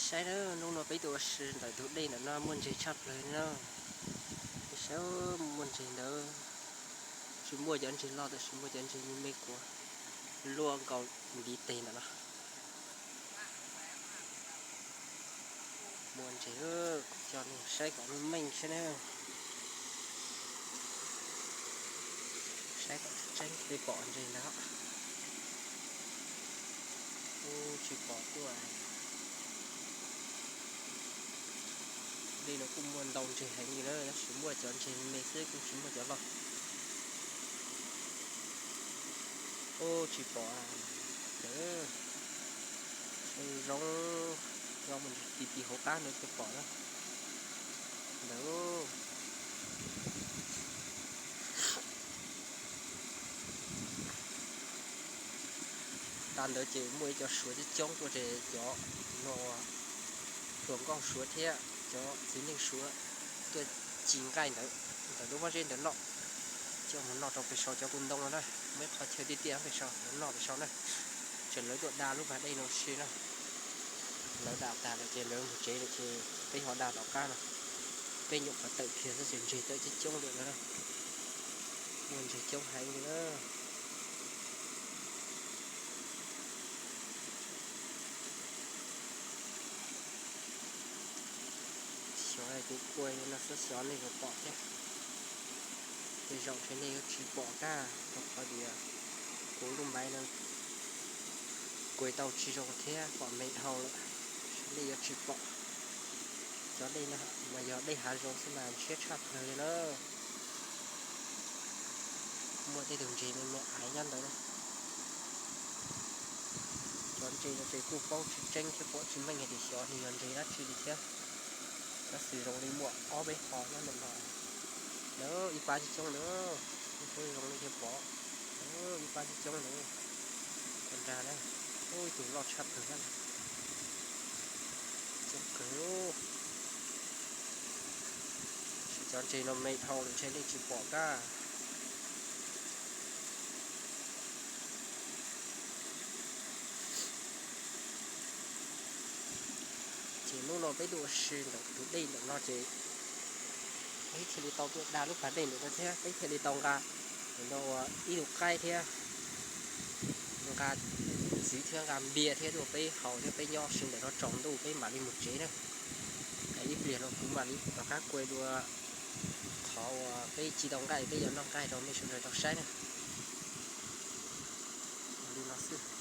Saib na, hnub no peb tuaj ua si ntawm tus dej ntawm no muaj ntseg tshaj plaws na. Saib muaj ntseg ntawd, tsis muaj cov ntseg loj tab sis muaj cov ntseg me me quav luaj nkaus ntiv tes ntawm no. Muaj ntseg, kuv coj nej saib kom meej meej saib na. Saib kom tseeb tseeb peb pom ntseg ntawd. Ub, tsis pom tuaj. Dej no kuj muaj ntau ntseg heev li na, tab sis muaj cov ntseg me xwb kuj tsis muaj cov loj. Ub, tsis pom ntawd. Zoo, zoo mus ti ti hauv qab ntawd thiaj pom na. Ntawd. Tag ntawd ces muaj ib co suav coob coob tuaj ces cov no hluas nkauj suav thiab cov txiv neej suav tuaj ci nqaij ntawd, ntawm lub pob zeb ntawd noj. Coj mus noj rau pem saud cov ku ntoo no na, muaj ib qho chaw tiaj tiaj pem saud, lawv noj pem saud na. Ces lawv tuaj da lub pas dej no si na. Lawv da tag lawm ces lawv mus tsev lawm ces peb ho da tom qab no. Peb nyuam qhuav tawm kiag xwb ces ntseg tawm coob coob lawm na. Muaj ntseg coob heev li na. Xyov kuv kuaj no xwb xyov nej puas pom thiab. Tej zaum ntshe nej yuav tsis pom kag rau qhov tias kuv lub maiv no kuaj tau tsis zoo thiab pom me dhau lawm, ntshe nej yuav tsis pom. Cov dej no mas yog dej hav zoov xwb mas ntshiab tshaj plaws li na. Muaj tej tug ntseg me me aiv nyob ntawd. Cov ntseg no ces kuj paub tsis tseeb thiab pom tsis meej hais tias xyov nws yog ntseg dab tsi li thiab. Tab sis zoo li muaj ob peb qho nyob ntawm no. Ntawd ib pab coob coob ntawd, zoo li thiaj pom. Ib pab coob coob ntawd. Cov nrag na, ib tug loj tshaj plaws na. Coob kawg. Cov ntseg no me dhau lawm ntshe nej tsis pom kag. Ces hnub no peb tuaj ua si ntawm tus dej ntawm no ces peb thiaj li tau tuaj da lub pas dej ntawm no thiab peb thiaj li tau nqa ntawm no ua ib tug qaib thiab nqa txiv thiab nqa npias thiab tuaj peb haus thiab peb nyob si ntawm no tsaus ntuj peb mam li mus tsev na. Ib pliag no kuv mam li rov qab kuaj dua qhov uas peb ci tau nqaij peb yuav noj nqaij rau nej sawv daws tau saib na. Li no xwb.